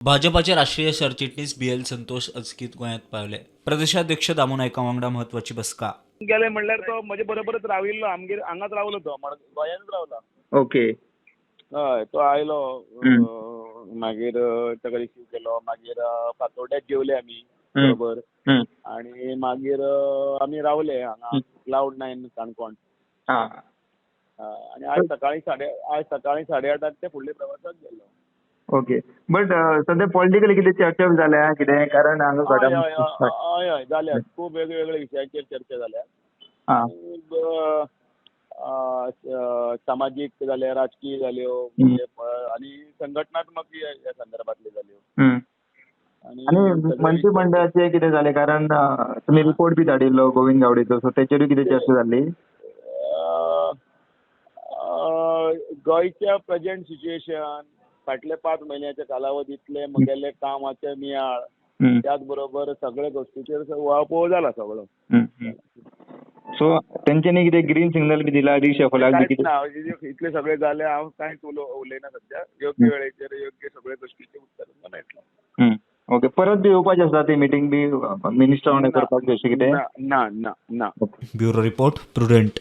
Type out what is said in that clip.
भाजपाचे राष्ट्रीय सरचिटणीस बी एल संतोष अचकीत गोंयांत पावले. प्रदेशाध्यक्ष दामू नायका वांगडा म्हत्वाची बसका. गेले म्हणल्यार तो म्हजे बरोबरच राविल्लो, आमगेर हांगाच रावलो तो, गोंयांतच रावला. हय, तो आयलो, मागीर ताका रिसीव केलो, मागीर फातोड्ड्यात जेवले आमी बरोबर आनी मागीर आमी रावले हांगा क्लावड 9 काणकोण. आनी आयज सकाळी 8:30 ते फुडले प्रवासाक गेलो. ओके, बट सध्या पॉलिटिकली कितें चर्चा बी जाल्या कितें, कारण हांगा हय हय हय हय जाल्या, खूब वेगवेगळे विशयांचेर चर्चा जाल्या. सामाजीक जाल्या, राजकीय जाल्यो, म्हणजे आनी संघटनात्मक ह्या संदर्भातल्यो जाल्यो. आनी मंत्रीमंडळाचें कितें जालें, कारण तुमी रिपोर्ट बी धाडिल्लो गोविंद गावडेचो, सो तेचेरूय कितें चर्चा जाल्ली? गोंयच्या प्रेजेंट सिच्युएशन, फाटल्या 5 म्हयन्याच्या कालावधीतले म्हगेले कामाचे नियाळ, त्याच बरोबर सगळे गोश्टीचेर उहापोह जाला सगळो. सो तेंच्यांनी कितें ग्रीन सिग्नल बी दिला रिशफलाक बी कांयच कितें? ना, इतले सगळे जाले, हांव कांयच उलयना सद्या. योग्य वेळेचेर योग्य सगळे गोश्टीचें उत्तर मेळटलें. ओके, परत बी येवपाचें आसा ती मिटींग बी मिनिस्टर वांगडा करपाक अशें कितें? ना ना ना ना. Bureau report, Prudent.